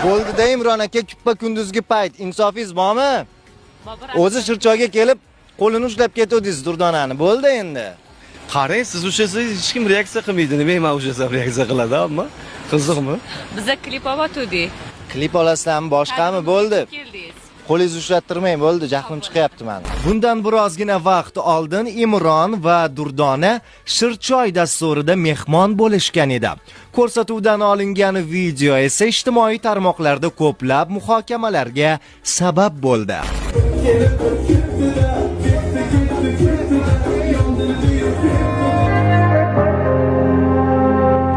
Bo'ldi-da Imron aka, kuppa kunduzgi payt. Insofingiz bormi? O'zi Shirchoyga kelib qo'lini ushlab ketuvdingiz Durdonani. Bo'ldi endi. Qarang, siz ushlasangiz hech kim reaksiya qilmaydi. Nima men ushlasam reaksiya qiladi, ammo qiziqmi? Biza klip olyotgandik. Klip olasizlarmi, boshqami? Bo'ldi. Keldingiz. Qo'lingizni ushlattirmang, bo'ldi, jahlim chiqyapti mani. Bundan birozgina vaqt oldin Imron va Durdona Shirchoy dasturida mehmon bo'lishgan edi. Ko'rsatuvdan olingan video esa ijtimoiy tarmoqlarda ko'plab muhokamalarga sabab bo'ldi.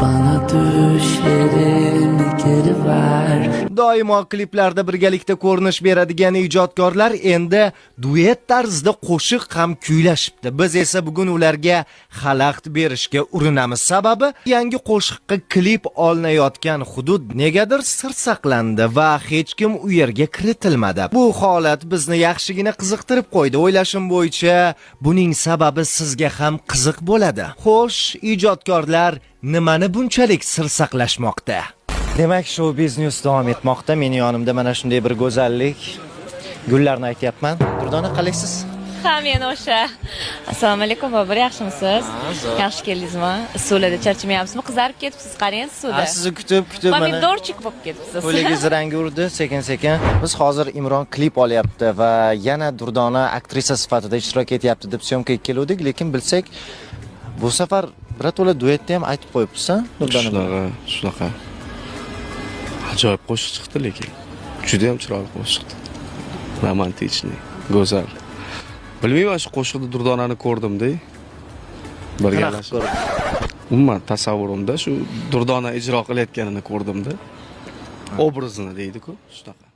Bana düşlerimi geri ver. Doimo kliplarda birgalikda ko'rinish beradigan ijodkorlar endi duet tarzida qo'shiq ham kuylashibdi. Biz esa bugun ularga xalaqit berishga urinamiz. Sababi yangi qo'shiqqa klip olinayotgan hudud negadir sir saqlandi va hech kim u yerga kiritilmadi. Bu holat bizni yaxshigina qiziqtirib qo'ydi. O'ylashim bo'yicha buning sababi sizga ham qiziq bo'ladi. Xo'sh, ijodkorlar nimani bunchalik sir saqlashmoqda? Demak, shou biznes davom etmoqda. Meni yonimda mana shunday bir go'zallik. Gullarni aytyapman. Durdona, qalaysiz? Ha, men o'sha. Assalomu alaykum Bobur, yaxshimisiz? Yaxshi keldingizmi? Suvlarda charchamayapsizmi? Qizarib ketibsiz, qarang suvda. Ha, sizni kutib, kutib mana. Pomidorchik bo'lib ketibsiz. Qo'lingiz rangi urdi sekin-sekin. Biz hozir Imron klip olyapti va yana Durdona aktrisa sifatida ishtirok etyapti deb syomkaga keluvdik, lekin bilsak bu safar birato'la duetni ham aytib qo'yibsiz, Durdona. Shunaqa, shunaqa. Ajoyib qo'shiq chiqdi lekin. Juda ham chiroyli qo'shiq chiqdi. Romantichniy, go'zal. Bilmayman, shu qo'shiqda Durdonani ko'rdim-da. Birgalashib. Umuman tasavvurimda shu Durdona ijro qilayotganini ko'rdim-da. Obrazini deydi-ku, shunaqa.